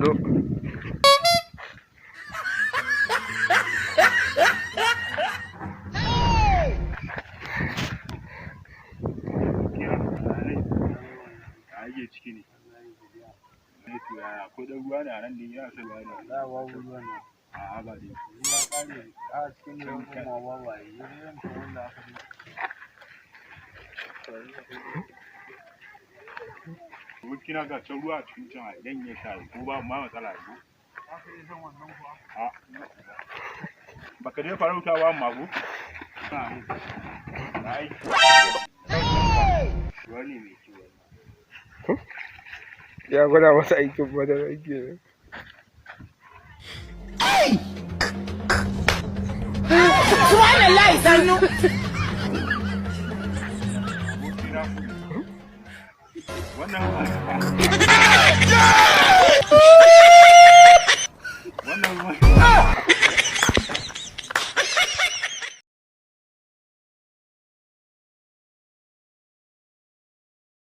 Zo. Kira a ciki ne. Ne to yaya ko dan ruwa ne a nan ne yana son ruwa ne. Da babu ruwan nan. A'a ba dai. Ya kare a cikin gidan kuma babu a yi ruwan ta wanda aka fi. Abokina ga can ruwa a cikin can a idan ya sha ko ba ma matsala ko. Aka yi son wannan kuwa. A baka dai farauta ba amma ko? Ai. Ruwa ne mai kyau wannan. Ya gwada masa aikin madara kenan. Subhanallah sannu. Abokina wannan.